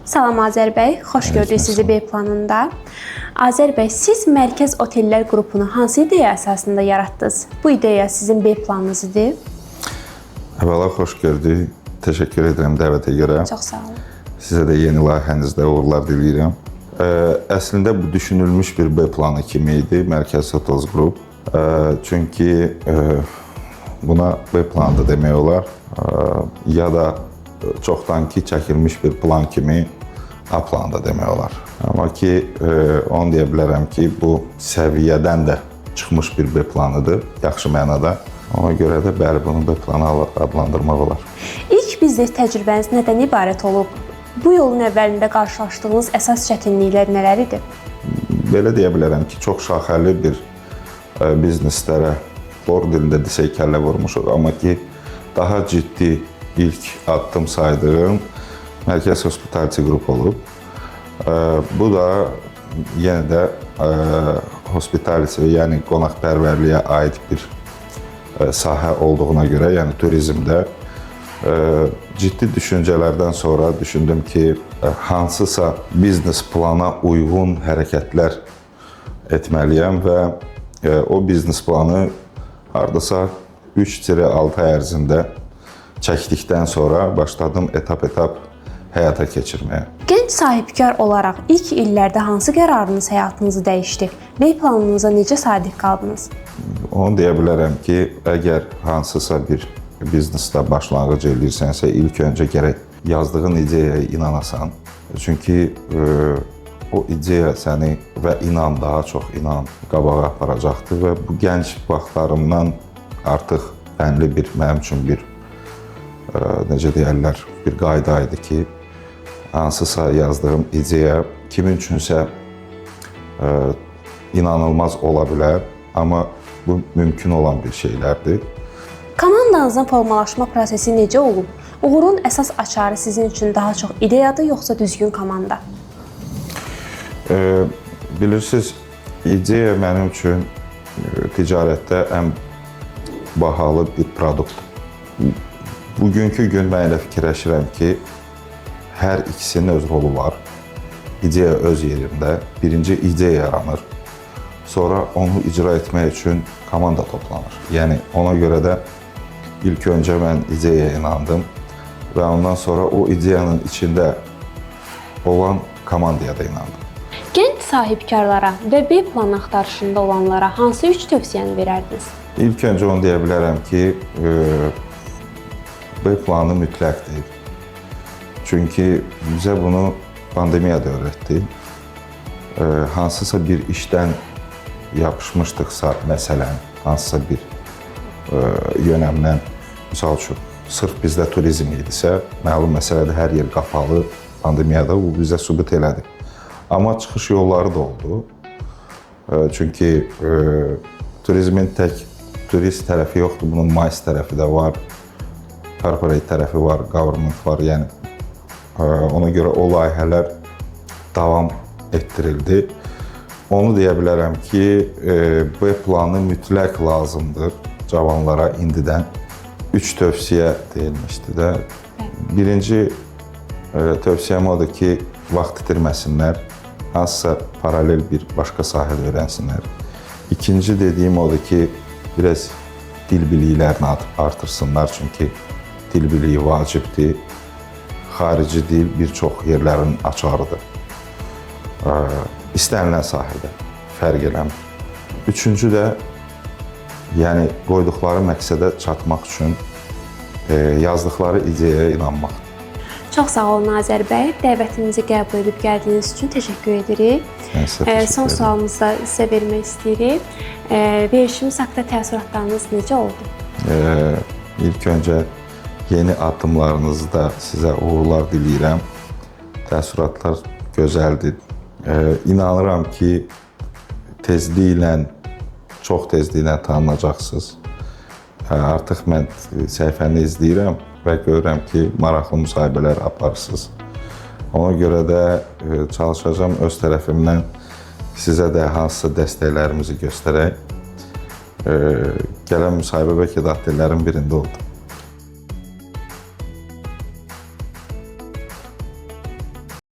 Salam Azər bəy, xoş gördük sizi B planında. Azər bəy, siz Mərkəz Otellər qrupunu hansı ideya əsasında yaratdınız? Bu ideya sizin B planınız idi? Əvvəla xoş gördük. Təşəkkür edirəm dəvətə görə. Çox sağ olun. Sizə də yeni layihənizdə uğurlar diləyirəm. Əslində bu düşünülmüş bir B planı kimi idi Mərkəz Hotels Group. Çünki buna B planı da demək olar. Ya da çoxdankı çəkilmiş bir plan kimi A planı da demək olar. Amma ki, onu deyə bilərəm ki, bu səviyyədən də çıxmış bir B planıdır, yaxşı mənada. Ona görə də bəli, bunu B planı adlandırmaq olar. İlk biznes təcrübəniz nədən ibarət olub? Bu yolun əvvəlində qarşılaşdığınız əsas çətinliklər nələr idi? Belə deyə bilərəm ki, çox şaxəli bir bizneslərə, lor dilində desək kəllə vurmuşuq, amma ki, daha ciddi ilk addım saydığım Mərkəz Hospitality Group olub. Bu da yenə də hospitality, yəni qonaqpərvərliyə aid bir sahə olduğuna görə, yəni turizmdə ciddi düşüncələrdən sonra düşündüm ki, hansısa biznes plana uyğun hərəkətlər etməliyəm və o biznes planı hardasa 3-6 ay ərzində çəkdikdən sonra başladım etap-etap həyata keçirməyə. Gənc sahibkar olaraq ilk illərdə hansı qərarınız həyatınızı dəyişdi? B planınıza necə sadiq qaldınız? Onu deyə bilərəm ki, əgər hansısa bir biznesdə başlanğıc eləyirsənsə, ilk öncə gərək yazdığın ideyaya inanasan. Çünki o ideya səni və inan, daha çox inan qabağa aparacaqdır və bu gənc vaxtlarımdan artıq bənli bir mənim üçün bir necə deyərlər, bir qayda idi ki, hansısa yazdığım ideya kimin üçünsə inanılmaz ola bilər, amma bu mümkün olan bir şeylərdir. Komandanızın formalaşma prosesi necə olub? Uğurun əsas açarı sizin üçün daha çox ideyadır, yoxsa düzgün komanda? Bilirsiniz, ideya mənim üçün ticarətdə ən bahalı bir produktdur. Bugünkü gün mən elə fikirləşirəm ki, hər ikisinin öz rolu var. İdeya öz yerində. Birinci ideya yaranır. Sonra onu icra etmək üçün komanda toplanır. Yəni ona görə də ilk öncə mən ideyaya inandım və ondan sonra o ideyanın içində olan komandaya da inandım. Gənc sahibkarlara və B planı axtarışında olanlara hansı 3 tövsiyəni verərdiniz? İlk öncə onu deyə bilərəm ki, B planı mütləqdir. Çünki bizə bunu pandemiya da öyrətdi. Hansısa bir işdən yapışmışdıqsa, məsələn, hansısa bir yönəmdən, misal üçün, sırf bizdə turizm idisə, məlum məsələdir, hər yer qapalı pandemiyada bu bizə sübut elədi. Amma çıxış yolları da oldu. Çünki turizmin tək turist tərəfi yoxdur, bunun MICE tərəfi də var, corporate tərəfi var, government var. Yəni ona görə o layihələr davam etdirildi. Onu deyə bilərəm ki, B planı mütləq lazımdır cavanlara indidən. 3 tövsiyə deyilmişdi də. Birinci tövsiyəm odur ki, vaxt itirməsinlər, hansısa paralel bir başqa sahədə öyrənsinlər. İkinci dediyim odur ki, biraz dil biliklərini artırsınlar, çünki dil biliyi vacibdir. Xarici dil bir çox yerlərin açarıdır. İstənilən sahədə fərq eləmir. Üçüncü də, yəni qoyduqları məqsədə çatmaq üçün yazdıqları ideyaya inanmaqdır. Çox sağ olun Azər bəy. Dəvətimizi qəbul edib gəldiyiniz üçün təşəkkür edirik. Mən sizə təşəkkür Son edirəm. sualımızı da sizə vermək istəyirik. Verilişimiz haqqında təəssüratlarınız necə oldu? İlk öncə yeni addımlarınızda sizə uğurlar diləyirəm. Təəssüratlar gözəldir. İnanıram ki, tezliklə, çox tezliklə tanınacaqsınız. Artıq mən səhifəni izləyirəm və görürəm ki, maraqlı müsahibələr aparırsınız. Ona görə də çalışacağam öz tərəfimdən sizə də hansısa dəstəklərimizi göstərək. Gələn müsahibə bəlkə də otellərin birində oldu.